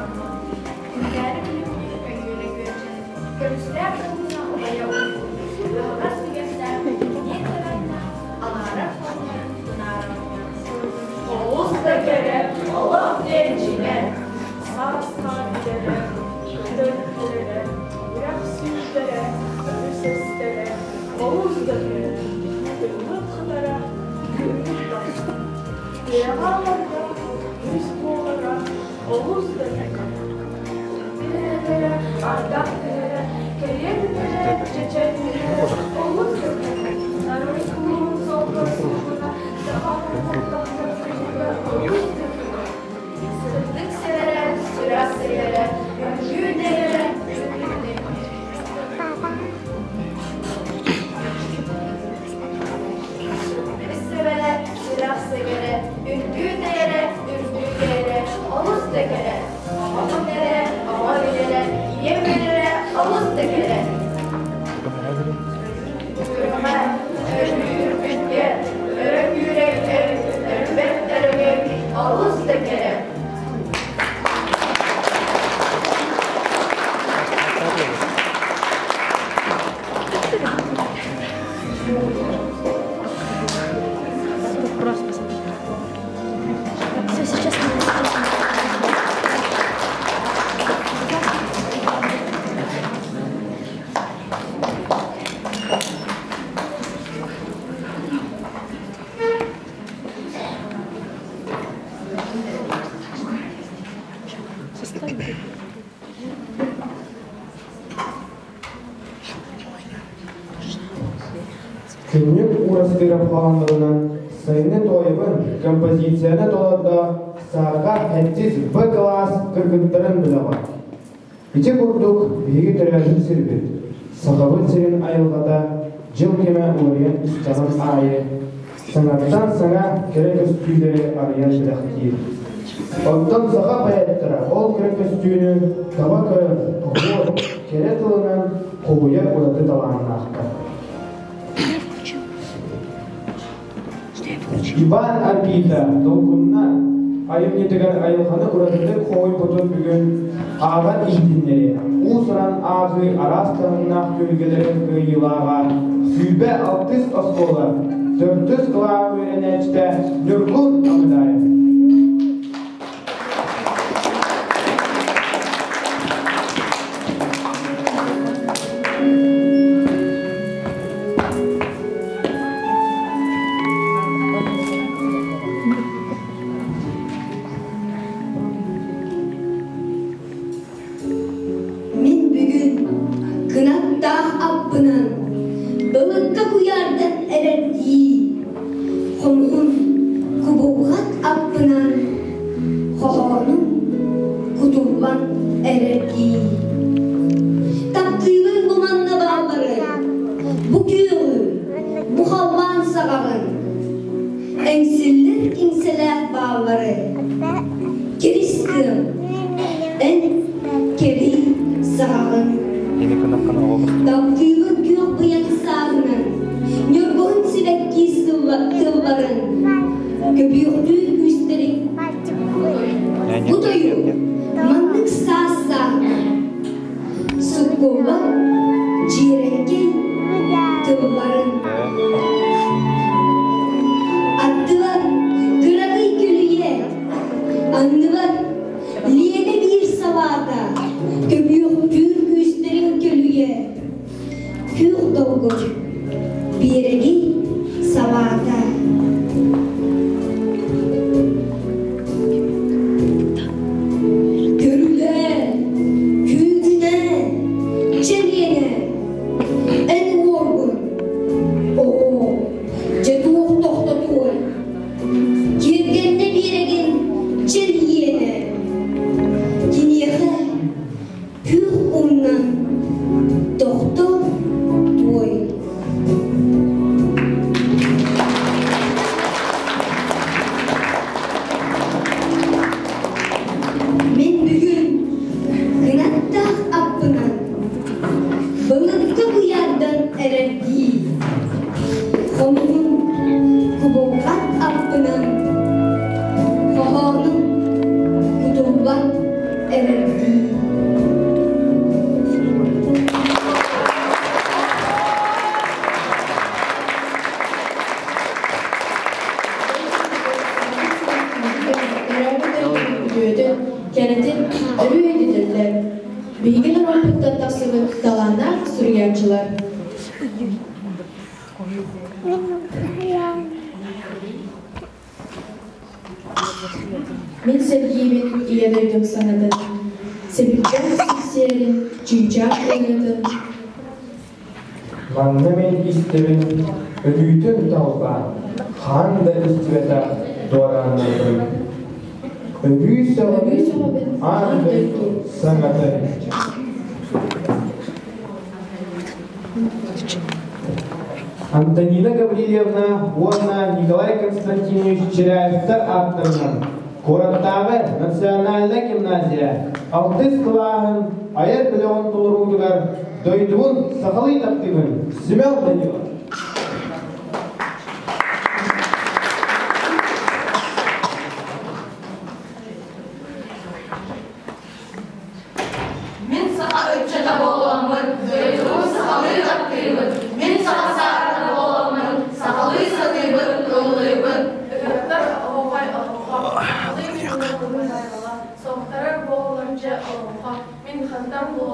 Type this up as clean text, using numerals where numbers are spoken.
уоттаммыт, күндээрэ күлүмнүү көйгүөрэ күөрчэн, көмүстээх долгуна убайа уйбут, аһаҕас түгэхтээх киэҥ далааннаах алаарар хоһууннарын тунаара оҥорор. Олус да кэрэ, олох диэн дьиҥэ, саас хаан билэрэ, көтөр кэлэрэ, үрэх сүүрдэрэ, өрүс эстэрэ, олус да кэрэ, тылбыт хатара, күммүт тахсар. Тыаҕа олордо, үс буолара, олус да кэрэ. Түһэрэ, ардах түһэрэ, кэриэ түһэрэ, чэчэн түһэрэ, олус да кэрэ. Нарын кулун солко суугуна, саха олус да кэрэ. Сырдык сэрэрэ, сүрэх сэгэрэ, үҥкүү дэгэрэ, үҥкүү дэгэрэ. Сэбэрэ, сүрэх сэгэрэ, үҥкүү тэйэрэ, үрдүү тэйэрэ, олус да кэрэ. Оҕо билэрэ, оҕо билэрэ, ийэ үөрэрэ, олус да кэрэ. Үөҕэ, өлүүр күнгэ, өрө күүрэр өлбөт өрөгөй, олус да кэрэ. Вопрос посмотри. Все, сейчас Составь. Күннүк Уурастыырап хоһооннорунан сайыны туойабын композицияны толордо Саака Хэттис Б кылаас кыргыттарын бөлөҕө. Ити курдук биһиги төрөөбүт сирбит, Сахабыт сирин айылҕата дьыл кэмэ уларыйан истэҕин аайы саҥаттан саҥа кэрэ көстүүлэри арыйан бэлэхтиир. Оттон саха поэттара ол кэрэ көстүүнү таба көрөн, оһуор, кэрэ тылынан хоһуйар ураты талааннаахтар. Иван Арбита долгунна айымньытыгар айылҕаны уратытык хоһуйбутун бүгүн ааҕан иһитиннэри уус-уран ааҕыы араас таһымнаах түһүлгэлэрин кыайыылааҕа 26 оскуола төрдүс кылаас үөрэнээччитэ Ньургун Амыдаев. Мин бүгүн кынаттаах аппынан былыкка куйаардан эрэрдии хомуһун кубулҕат аппынан хоһоонум кутуллан эрэрдии таптыыбын бу манна бааллары бу күөҕү бу халлаан саҕаҕын эҥсиллэр иҥсэлээх бааллары кирис тыам эн кэрий саҕаҕын таптыыбын күөх быйаҥ сааһынан ньургуһун сибэкки тылларын көбүөхтүүр күүстэрин бу тойук маннык саас сааһынан суккуллан дьиэрэҥкэй тылларын аттылар кыракый көлүйэ аннылар лиэнэ биир салаата көбүөхтүүр күүстэрин көлүйэ күөх долгун биэрэгий салаата. кэрэтин өрүү өйдөтөллөр. Биһиги норуоппуттан тахсыбыт талааннаах суруйааччылар. Мин сэргиибин Ийэ дойдум саҥатын, сэбирдэх сиксиэрин, чыычаах ырыатын. Манна мин истэбин өлүүтүн талбаан, хаан да истибэтэх дуорааннарбын. Өлүү сөҕөбүн аан дойду саҥатын. Антонина Гаврильевна уонна Николай Константинович Чиряевтар ааттарынан куораттааҕы национальнай гимназия алтыс кылааһын айар бөлөҕүн толоруутугар дойдубун сахалыы таптыыбын Семен Данилов. Мин саха ыччата буоламмын, дойдубун сахалыы таптыыбын. Мин саха саарата буоламмын, сахалыы сатыыбын, ыллыыбын. Ыһыахтар оһуохай оһохо, сахалыы муҥура айҕала, соһутарар буоллар дьэ олоҥхо, мин хантан буолан